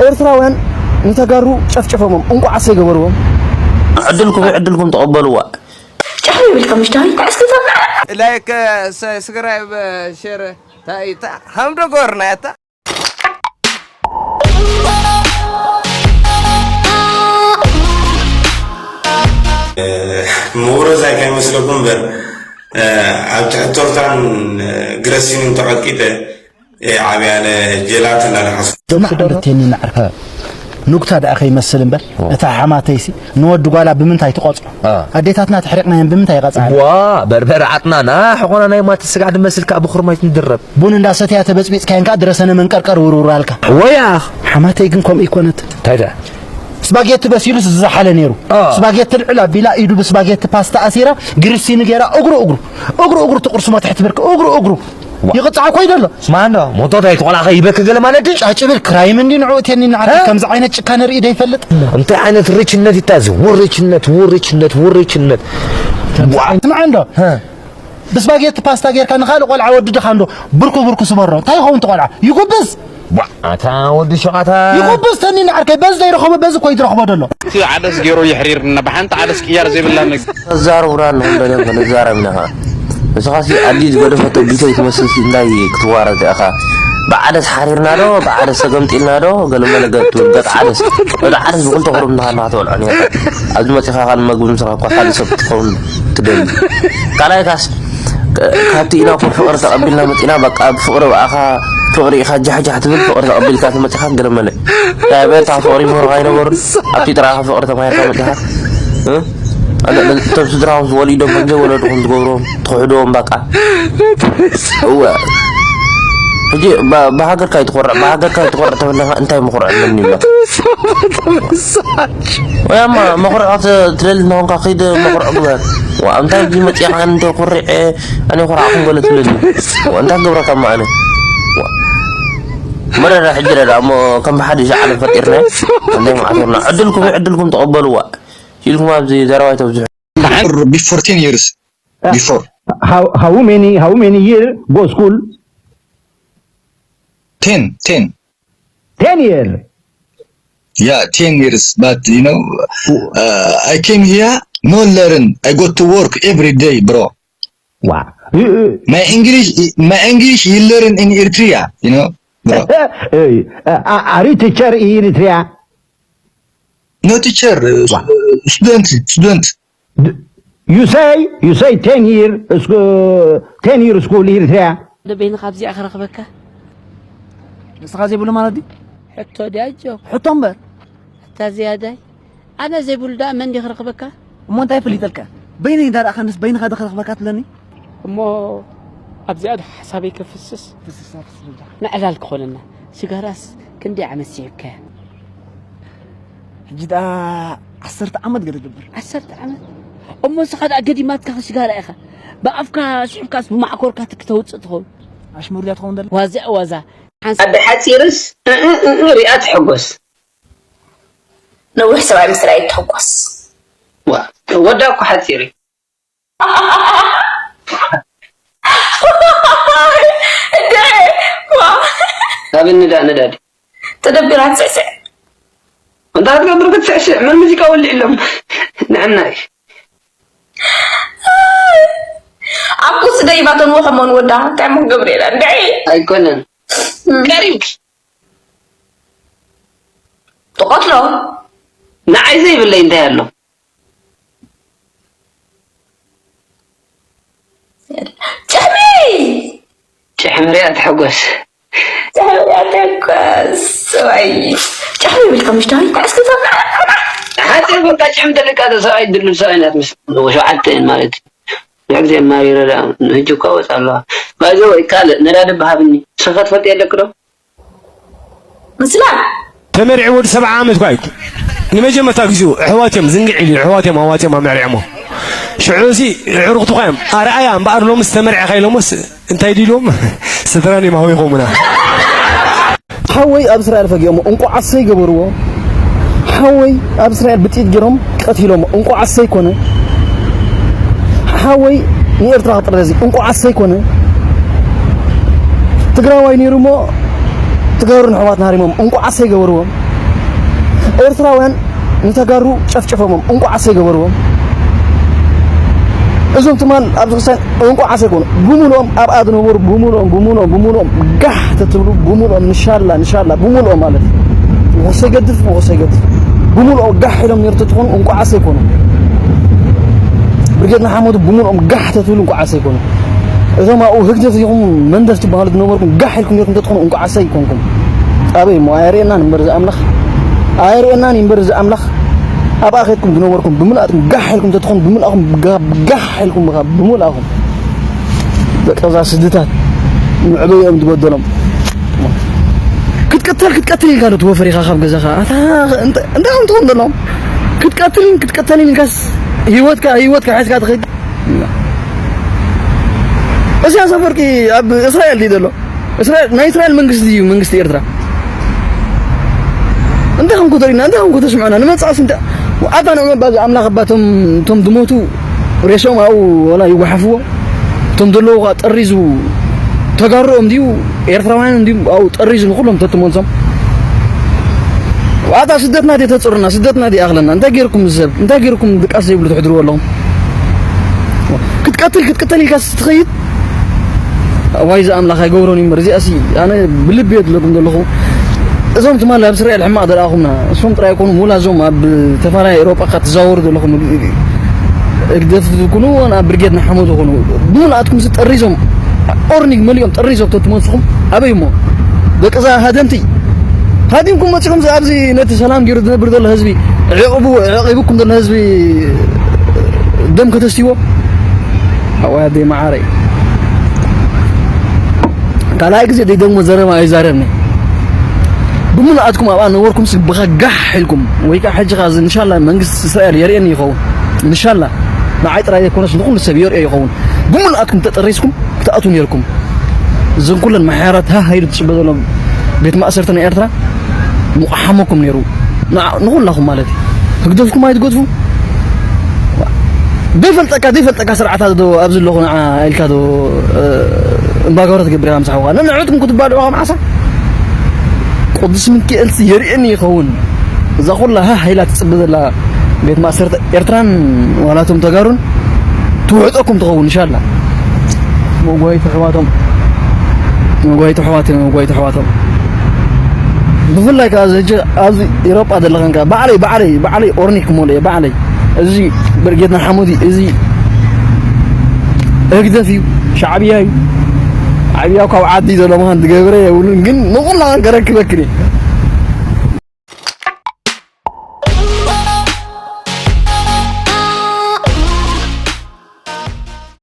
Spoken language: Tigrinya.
ኤርትራውያን ንተጋሩ ጨፍጭፎሞም እንቋዕ ኣሰይ ገበርዎም። ዕድልኩም እዩ፣ ዕድልኩም ተቐበልዋ። ጫሕ ይብል ከምሽታይ ኩዕስቲ ሰምዐ ላይክ፣ ሰብስክራይብ፣ ሼር። ታይታ ሃምዶ ጎርና ያታ ምውረዛይ ከይመስለኩም እምበር ኣብ ትሕት ቶርታን ግረሲንን ተቐጥቂጠ ዓብያለ ጀላተ እናለሓስኩ ዶማ ዕንደቴኒ ንዓርካ ኑግታ ደኣ ከይመስል እምበር እታ ሓማተይሲ ንወዲ ጓላ ብምንታይ ትቆጽዖ? ኣዴታትና ተሕሪቕናየን ብምንታይ ይቐጽዓ? ዋ በርበረ ዓጥናና ሕኾና ናይ ማት ስጋዕ ድመስል ከዓ ብኹርማይት ንድረብ ቡን እንዳሰተያ ተበጽቢጽካየን ከዓ ድረሰነ መንቀርቀር ውርውር ኣልካ። ወያ ሓማተይ ግን ከምኡ ይኮነት። እንታይ ደኣ ስባጌቲ በሲሉስ ዝዘሓለ ነይሩ። ስባጌቲ ልዕል ኣቢላ ኢዱ ብስባጌቲ ፓስታ ኣሲራ ግርሲኒ ገይራ እግሩ እግሩ እግሩ እግሩ ትቕርስሞ ትሕቲ ብርኪ እግሩ እግሩ ይቕጻዕ ኮይ ደሎ። ስማ እንዶ ሞቶት ኣይትቆላኸ ይበክ ገለ ማለት ድዩ? ጫጭብል ክራይም እንዲ ንዑ እቴኒ ንዓካ ከምዚ ዓይነት ጭካነ ርኢ ደይፈልጥ። እንታይ ዓይነት ርችነት ይታዚ ውርችነት ውርችነት ውርችነት ስምዓ እንዶ ብስባጌቲ ፓስታ ጌርካ ንኻልእ ቆልዓ ወዲ ድኻ እንዶ ብርኩ ብርኩ ስበሮ እንታይ ይኸውን ትቆልዓ ይጉብዝ ኣታ ወዲ ሸቓታ ይኹብስ ተኒ ንዓርከይ በዚ ዘይረኸቦ በዚ ኮይ ዝረኽቦ ደሎ። እቲ ዓደስ ገይሩ የሕሪርና ብሓንቲ ዓደስ ቅያር ዘይብላ መግቢ። ተዛረቡና ኣለኹም በለ ክንዛረብ ኢና ኸዓ። ንስኻሲ ኣድልዩ ዝገደፈቶ ቢተይ ትመስልሲ እንታይ ክትዋረድ ኢኻ? ብዓደስ ሓሪርና ዶ ብዓደስ ተገምጢልና ዶ ገለመለ ገ- ትብል ገጥ ዓደስ ወደ ዓደስ ብክልተ ኩርምትኻ ኣለኻ ትበልዖ ነርካ። ኣብዚ መፂኻ ካልእ መግቢ ምሳኻ እኳ ካልእ ሰብ ክትኸውን ትደሊ። ካልኣይካስ ካብቲ ኢና እኮ ፍቕሪ ተቐቢልና መፂና በቃ ብፍቕሪ ብኣኻ ፍቕሪ ኢኻ ጃሕጃሕ ትብል ፍቕሪ ተቐቢልካ ትመፂኻ ገለመለ ያበታ ፍቕሪ ምህሮኻ ኣይነበሩን ኣብቲ ጥራኻ ፍቕሪ ተማሂርካ መፂኻ እቶም ስድራኹም ወሊዶም ከም ዘይወለድኹም ትገብርዎም ትኽሕድዎም በቃ እወ ሕጂ ብሃገርካ ይትኮርዕ ብሃገርካ ይትኮርዕ ተበለኻ እንታይ መኹርዕ ኣለኒ ይብለካ ወያማ መኹርዕ ትደሊ እናኾንካ ኺድ መኹርዕ ግበር እንታይ ብመፅእኻ እንተ ኩሪዐ ኣነ ኮርዓኹም ገለ ትብለኒ እንታይ ክገብረካ እሞ ኣነ መረዳ ሕጂ ረዳ እሞ ከም ብሓደ ሻ ዓለም ፈጢርና እንታይ ማዕተርና ዕድልኩም እዩ ዕድልኩም ተቐበልዋ ኢልኩም ኣብዚ ዘረባይ ተብዝሑ before ten years before how, how many how many year go school ten ten ten year yeah ten years but you know uh, I came here no learn I got to work every day bro Wow. You, you, My English, my English, you learn in Eritrea, you know, bro. uh, uh, are you teacher in Eritrea? No teacher, uh, student, student. You say, you say ten year, uh, ten year school Eritrea. ደበይንኻ ኣብዚኣ ክረኽበካ ንስኻ ዘይብሉ ማለት ድዩ ሕቶ ድያ ጆ ሕቶ እምበር እታ ዝያዳይ ኣነ ዘይብሉ ደኣ መን ድዩ ክረኽበካ እሞ እንታይ ይፍሊጠልካ በይነይ እንዳ ደኣ ከንስ በይንኻ ዶ ክረኽበካ ትብለኒ እሞ ኣብዚኣ ዶ ሓሳበይ ከፍስስ ምዕላል ክኾነና ሽጋራስ ክንደይ ዓመት ስዒብካያ ሕጂ ደኣ ዓሰርተ ዓመት ገለ ገብር ዓሰርተ ዓመት እሞ ንስኻ ደኣ ገዲማትካ ሽጋራ ኢኻ ብኣፍካ ስሒብካስ ብማዕኮርካ ትክተውፅእ ትኸውን ኣሽሙር ድያ ትኸውን ደላ ዋዛ ዋዛ ሓንሳ ኣደ ሓፂርስ ሪኣ ትሕጎስ ነዊሕ ሰብኣይ ምስ ርኣየት ትሕጎስ ወዳ እኮ ሓፂር እዩ እንድዒ ዋ ካብ እንዳእ ነዳዲ ተደቢራ ትስዕስዕ እንታይ ትገብር ክትስዕስዕ መን ሙዚቃ ወሊዕሎም ንዕና እዩ ኣብ ቁርሲ ደይባ ተንውሖ እሞ ንወዳ እንታይ እሞ ክገብር እየ እንድዒ ኣይኮነን ቀሪብኪ ትቐትሎ ንዓይ ዘይብለይ እንታይ ኣሎ ጭሕሚ ጭሕሚ ሪኣ ትሕጎስ ጭሕሚ ሪኣ ትሕጎስ ሰብኣይ ጭሕሚ ይብል ከምሽ ዳዊት ተዕስቲ ሰብና ሓፂር በቃ ጭሕሚ ተለቃ ሰብኣይ ድልብ ሰብኣይ ናት ምስ ሸውዓተ ማለት እዩ ንሕግዜ ማሪረ ደኣ ንህጂ እኳ ወፃ ኣለዋ ባይዘ ወይ ካልእ ነዳዲ ብሃብኒ ስኸ ትፈልጥ የለክ ዶ ምስላ ተመርዒ ወዲ ሰብዓ ዓመት ኳ እዩ ንመጀመርታ ግዚኡ ኣሕዋት እዮም ዝንግዕ ኢሉ ኣሕዋት እዮም ኣዋፅኦም ኣመርዕሞ ሽዑ እዚ ኣዕሩኽቱ ኳ እዮም ኣርኣያ እምበኣር ሎምስ ተመርዒኻ ኢሎሞስ እንታይ ድልዎም ስድራን እዮም ሃዊኾሙና ሓወይ ኣብ እስራኤል ፈጊኦሞ እንቋዕ ኣሰይ ገበርዎ ሓወይ ኣብ እስራኤል ብጥይት ገይሮም ቀቲሎሞ እንቋዕ ኣሰይ ኮነ ሓወይ ንኤርትራ ክጥረዚ እንቋዕ ኣሰይ ኮነ ትግራዋይ ነይሩ እሞ ተጋሩ ንሕዋትና ሃሪሞም እንቋዕ ኣሰይ ገበርዎም ኤርትራውያን ንተጋሩ ጨፍጭፎሞም እንቋዕ ኣሰይ ገበርዎም። እዞም ትማል ኣብዚ ክሳን እንቋዕ ኣሰይ ኮኑ። ብምልኦም ኣብኣ ዝነበሩ ብምልኦም ብምልኦም ብምልኦም ጋሕ ተትብሉ ብምልኦም ንሻላ ንሻላ ብምልኦም ማለት እዩ። ወሰይ ገድፍ ወሰይ ገድፍ ብምልኦም ጋሕ ኢሎም ነርቱ ትኾኑ እንቋዕ ኣሰይ ኮኑ። ብርጌድ ንሓመዱ ብምልኦም ጋሕ ተትብሉ እንቋዕ ኣሰይ ኮኑ። እዞም ኣብኡ ህግደፍ ኢኹም መንደፍ ትበሃሉ ዝነበርኩም ጋሕ ኢልኩም ነርኩም ተትኾኑ እንቋዕ ኣሰይ ኮንኩም። ኣበይ እሞ ኣየርእየናን እምበር እዚ ኣምላኽ ኣየርእየናን እምበር እዚ ኣምላኽ ኣብኣ ከድኩም ዝነበርኩም ብምልኣትኩም ጋሕ ኢልኩም ተትኾኑ ብምልኣኹም ጋ- ጋሕ ኢልኩም ብኻ ብምልኣኹም በቃ እዛ ስድታት መዕበይኦም ዝበደሎም ክትቀተል ክትቀትል ኢልካ ዶ ትወፈር ኢኻ ካብ ገዛኻ ኣታ እንተ- እንታይ ከም ትኾን ዘለዎም ክትቀትልን ክትቀተልን ኢልካስ ህይወትካ ህይወትካ ሒዝካ ትኸይድ እዚኣ ሰፈርቂ ኣብ እስራኤል ድዩ ዘሎ እስራኤል ናይ እስራኤል መንግስቲ እዩ መንግስቲ ኤርትራ እንታይ ከም ከተሪና እንታይ ከም ከተስምዐና ንመጻእስ እንተ ኣታ ንዕመባ እዚ ኣምላኽ ኣባቶም እቶም ዝሞቱ ሬሶም ኣብኡ ወላ ይጓሓፍዎ እቶም ዘለዉ ኸዓ ጠሪዙ ተጋርኦም ድዩ ኤርትራውያን ድዩ ኣብኡ ጠሪዙ ንኩሎም ተትመልሶም ኣታ ስደትና ድየ ተፅሩና ስደትና ድየ ኣኽለና እንታይ ገይርኩም ሰብ እንታይ ገይርኩም ድቃስ ዘይብሉ ትሕድርዎ ኣለኹም ክትቀትል ክትቅተል ኢልካ ትኸይድ ዋይ እዚ ኣምላኽ ኣይገብሮን እዩ እምበር እዚኣሲ ኣነ ብልቢ እየ ዝብለኩም ዘለኹ እዞም ትማል ኣብ እስራኤል ሕማቕ ደረኣኹምና እሶም ጥራይ ኣይኮኑ ሙላ እዞም ኣብ ተፈላለየ ኤሮጳ ካብ ትዛወሩ ዘለኹም ህግደፍ ዝኩኑ ናብ ብርጌድ ንሓመዱ ኩኑ ብምልኣትኩም ሲ ጠሪዞም ኦርኒግ መሊኦም ጠሪዞም ተትመልስኹም ኣበይ እሞ ደቂ እዛ ሃደምቲ ሃዲምኩም መፂኹም ኣብዚ ነቲ ሰላም ገይሩ ዝነብር ዘሎ ህዝቢ ዕቕቡ ዕቂቡኩም ዘሎ ህዝቢ ደም ከተስትይዎ ኣዋይ ኣደይ መዓረይ ካልኣይ ግዜ ደይ ደግሞ ዘረባ ኣይዛረብኒ ብምልኣትኩም ኣብኣ ነበርኩም ሲ ብኻ ጋሕ ኢልኩም ወይ ከዓ ሕጂ ኸዓ እዚ እንሻላ መንግስቲ እስራኤል የርእየኒ ይኸውን እንሻላ ንዓይ ጥራይ ዘይኮነስ ንኩሉ ሰብ የርእዮ ይኸውን ብምልኣትኩም ተጠሪዝኩም ክትኣትዉ ነይርኩም እዘን ኩለን መሓያራት ሃህ ኢሉ ትፅበ ዘሎ ቤት ማእሰርቲ ናይ ኤርትራ ምቑሓመኩም ነይሩ ንዓ- ንኹላኹም ማለት እዩ ህግደፍኩም ኣይትገድፉ ዘይፈልጠካ ዘይፈልጠካ ስርዓታት ዶ ኣብዚ ኣለኹ ንዓ ኢልካ ዶ እምባጋውረ ትገብር ኢኻ ምሳሕውኻ ነንዕጥኩም ክትባልዑ ከም ዓሳ ቅዱስ ሚካኤልሲ የርእየኒ ይኸውን እዛ ኩላ ሃህ ኢላ ትፅበ ዘላ ቤት ማእሰርቲ ኤርትራን ዋላቶም ተጋሩን ትውሕጠኩም ትኸውን እንሻላ መጓይቱ ኣሕዋቶም መጓይቱ ኣሕዋቶም መጓይቱ ኣሕዋቶም ብፍላይ ከዓ እዚ ሕጂ ኣብዚ ኤሮጳ ዘለኸን ከዓ ባዕለይ ባዕለይ ባዕለይ ኦርኒክ ክመሉ እየ ባዕለይ እዚ ብርጌድ ንሓመዱ እዚ ህግደፍ እዩ ሻዕብያ እዩ ሻዕብያ ካብ ዓዲ ዘሎ ምዃን ዝገብረ የብሉን ግን ንኹላኸን ከረክበክን እየ